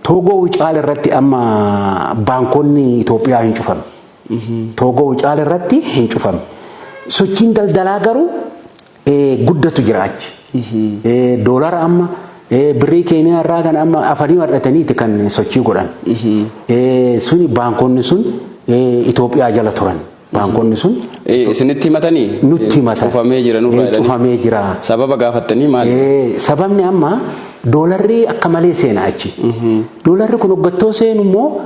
Toogoo Wucaal irratti amma baankonni Itoophiyaa hin cufame. Toogoo Wucaal irratti hin cufame. Sochiin daldalaa garuu guddatu jira achi. Doolara amma birrii Keeniyaa irraa kan amma afanii mar'ataniiti kan sochii godhan. Suni baankonni sun Itoophiyaa jala turan. Baankonni sun Isinitti himatanii? Nutti himatan. Cufamee jira nurraa jedhanii. Cufamee jira. Sababa gaafattanii maali? Sababni amma doolarri akka malee seena achi. Doolarri kun hoggattoo seenu immoo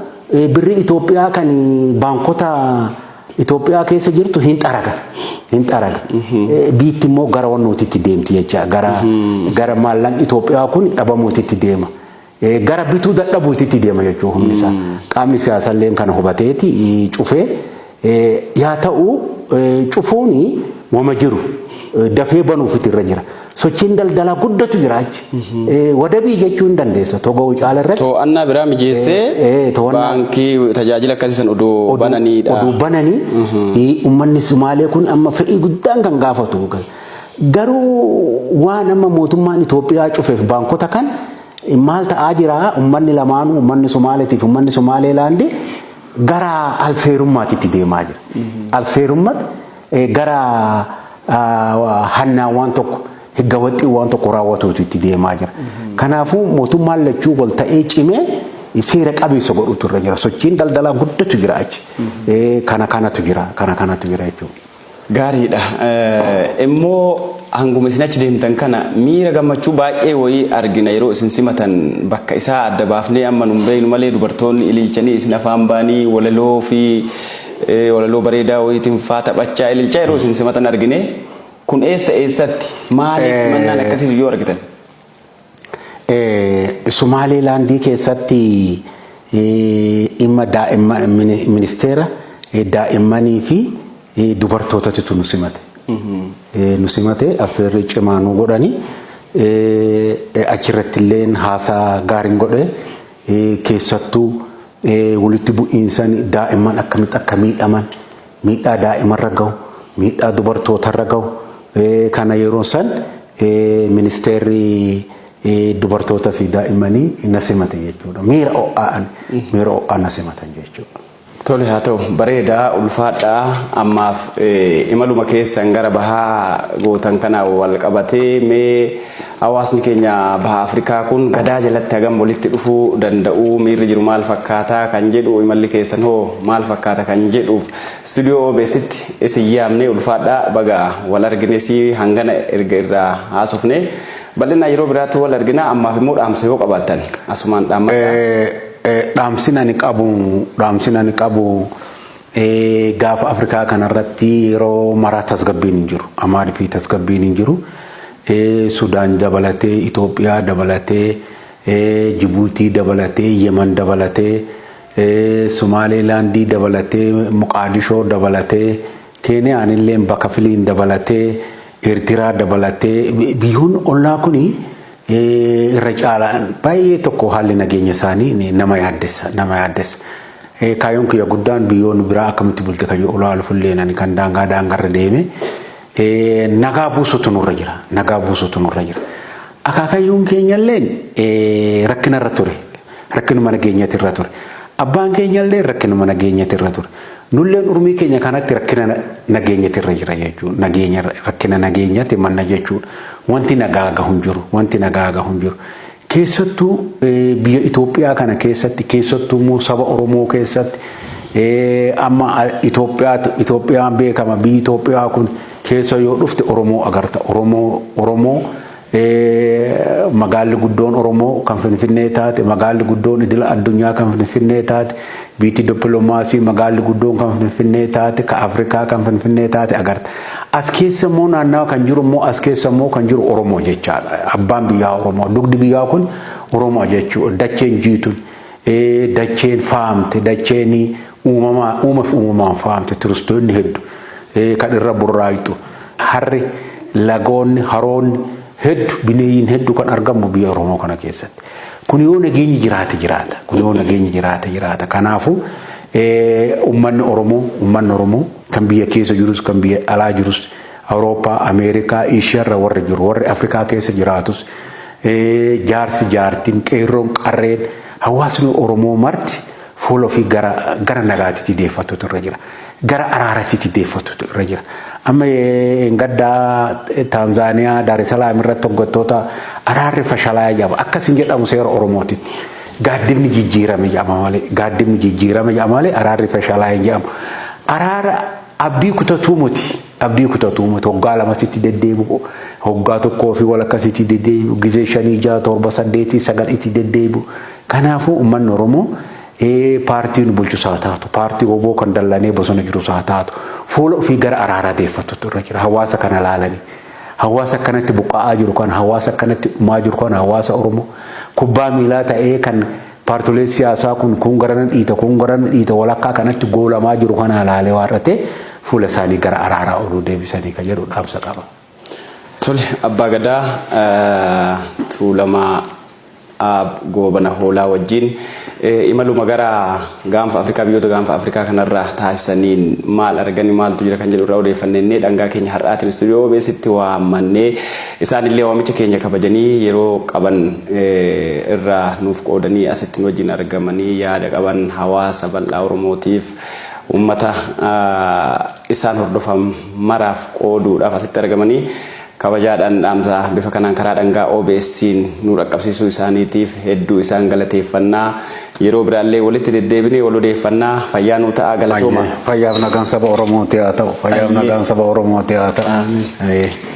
birrii Itoophiyaa kan baankota Itoophiyaa keessa jirtu hin xaraga. Hin xaraga. Biitti immoo gara wannootitti deemti jecha, gara maallaqni Itoophiyaa kun dhabamuutitti deema. Gara bituu dadhabuutitti deema jechuudha humni isaa. Qaamni siyaasallee kana hubateeti cufee, yaa ta'u cufuuni wama jiru dafee banuufiti irra jira. Sochiin daldalaa guddatu jira achi. Wadabii jechuu hin dandeessa. Togo Wucaala irratti. To'annaa biraa mijeessee baankii tajaajila akkasii san odoo bananiidha. Odoo bananii uummanni Sumaalee kun amma fedhii guddaan kan gaafatu. Garuu waan amma mootummaan Itoophiyaa cufeef baankota kan maal ta'aa jira, uummanni lamaanuu, uummanni Sumaaleetiif uummanni Sumaaleelaandi, gara alseerummaatitti deemaa jira. Alseerummaatti gara hannaan waan tokko higgawaxxii waan tokko raawwatuutu itti deemaa jira. Kanaafuu mootummaan lachuu wal ta'ee cimee seera qabeessa godhutu irra jira. Sochiin daldalaa guddatu jira achi. Kana kanatu jira. Kana kanatu jira jechuudha. Gaariidha. Immoo hanguma isin achi deemtan kana miira gammachuu baay'ee wayii argina yeroo isin simatan. Bakka isaa adda baafnee amma nun beeknu malee, dubartoonni ililchanii isin afaan baanii walaloo fi walaloo bareedaa wayiitiin faa taphachaa ililchaa yeroo isin simatan argine. Kun eessa eessatti, maaliif simannaan akkasii yoo argitan? Sumaaleelaandii keessatti dhimma daa'imman, ministeera daa'immanii fi dubartootatu nu simate. Nu simate, affeerri cimaa nu godhani, achirratti illee haasaa gaariin godhe. Keessattuu walitti bu'iinsan daa'imman akkamitti akka miidhaman, miidhaa daa'imarra gahu, miidhaa dubartootarra gahu kana yeroo san ministeerri dubartoota fi daa'immanii na simate jechuudha. Miira ho'aan, miira ho'aan na simatan jechuudha. Tole, haa ta'u, bareedaa, ulfaadhaa. Ammaaf imaluma keessan gara bahaa gootan kana wal qabatee, mee hawaasni keenya baha Afrikaa kun gadaa jalatti hagam walitti dhufuu danda'u, miirri jiru maal fakkaataa kan jedhu, imalli keessan hoo maal fakkaata kan jedhuuf istuudiyoo OBStti isin yaamnee, ulfaadhaa, baga wal argines. Hangana erga irraa haasofne, bal'inaan yeroo biraatti wal argina. Ammaaf immoo dhaamsa yoo qabaattan asumaan dhaammadha. Dhaamsin ani qabu, gaafa Afrikaa kanarratti yeroo maraa tasgabbiin hin jiru. Amaan fi tasgabbiin hin jiru. Sudaan dabalatee, Itoophiyaa dabalatee, Jibuutii dabalatee, Yemen dabalatee, Somaalilaandii dabalatee, Muqaadishoo dabalatee, Keeniyaan illee bakka filiin dabalatee, Eertiraa dabalatee, biyyoonni ollaa kuni irra caalaan baay'ee tokko haalli nageenya isaanii nama yaaddessa, nama yaaddessa. Kaayyoon kiyya guddaan biyyoonni biraa akkamitti bulte kan olaaluuf illee ani kan daangaa daangarra deeme nagaa buusutu nurra jira, nagaa buusutu nurra jira. Akaakayyuun keenyallee rakkinarra ture, rakkinuma nageenyati irra ture. Abbaan keenyallee rakkinuma nageenyati irra ture. Nulleen urmii keenya kanatti rakkina nageenyati irra jira jechuudha. Nageenya, rakkina nageenyati manna jechuudha. Wanti nagaa gahu hin jiru. Wanti nagaa gahu hin jiru. Keessattuu biyya Itoophiyaa kana keessatti, keessattuu immoo saba Oromoo keessatti, amma Itoophiyaan beekama. Biyyi Itoophiyaa kun keessa yoo dhufte Oromoo agarta. Oromoo magaalli guddoon Oromoo kan Finfinnee taate, magaalli guddoon idila addunyaa kan Finfinnee taate, biitti dippiloomaasii magaalli guddoon kan Finfinnee taate, ka Afrikaa kan Finfinnee taate agarta. As keessa immoo naannawa kan jiru immoo, as keessa immoo kan jiru Oromoo jechaadha. Abbaan biyyaa Oromoo. Dugdi biyyaa kun Oromoo jechuudha. Dacheen jiituun, dacheen faamte, dacheen uumamaa, uumaaf uumamaan faamte, turistoonni hedduu kan irra burraaqxu. Harri, lagoonni, haroonni hedduu, bineeyyiin hedduu kan argamu biyya Oromoo kana keessatti. Kun yoo nageenyi jiraate jiraata. Kun yoo nageenyi jiraate jiraata. Kanaafuu uummanni Oromoo kan biyya keessa jirus, kan biyya alaa jirus, Awurooppaa, Ameerikaa, Eeshiyaarra warri jiru, warri Afrikaa keessa jiraatus, jaarsi, jaartiin, qeerroon, qarreen, Hawaasni Oromoo marti fuula ofii gara nagaatitti deeffatutu irra jira. Gara araaratitti deeffatutu irra jira. Amma gaddaa Taanzaaniyaa Daar es Salaam irratti hoggantoota araarri fashalaa'ee jedhama. Akkas hin jedhamu seera Oromootitti. Gaaddifni jijjiirame jedhama malee. Gaaddifni jijjiirame jedhama malee araarri fashalaa'ee hin jedhamu. Araara abdii kutatuu miti. Abdii kutatuu miti. Hoggaa lamasitti deddeebi'u. Hoggaa tokkoo fi walakkasitti deddeebi'u. Gizee shanii, jaha, torba, saddeetii, sagalitti deddeebi'u. Kanaafuu uummanni Oromoo paartiin bulchus haa taatu, paartii hoboo kan dallanee bosona jirus haa taatu, fuula ofii gara araaraa deeffatutu irra jira. Hawaasa kana laalanii. Hawaasa akkanatti buqqa'aa jiru kan, hawaasa akkanatti dhumaa jiru kan, hawaasa Oromoo kubbaa miilaa ta'ee kan paartileen siyaasaa kun garana dhiita, kun garana dhiita, walakkaa kanatti goolamaa jiru kana laalee waarratee fuula isaanii gara araaraa oluu deebisanii kan jedhu dhaamsa qaba. Tole, Abbaa Gadaa Tuulamaa Aab Goobana Hoolaa wajjin imaluma gara gaanfa Afrikaa, biyyoota gaanfa Afrikaa kanarraa taasisaniin maal argani, maaltu jira kan jedhu irraa odeeffannee dhangaa keenya har'aatiin istuudiyoo OBS'tti waammannee isaanillee waamicha keenya kabajanii yeroo qaban irraa nuuf qoodanii asitti nu wajjin argamanii yaada qaban hawaasa bal'aa Oromootiif, uummata isaan hordofan maraaf qooduudhaaf asitti argamanii kabajaadhaan dhaamsa bifa kanaan karaa dhangaa OBS'n nu dhaqqabsiisuu isaaniitiif hedduu isaan galateeffannaa. Yeroo biraallee walitti deddeebinee wal odeeffannaa. Fayyaa nuu ta'a, galatooma. Fayyaaf nagaan saba Oromooti haa ta'u. Fayyaaf nagaan saba Oromooti haa ta'u.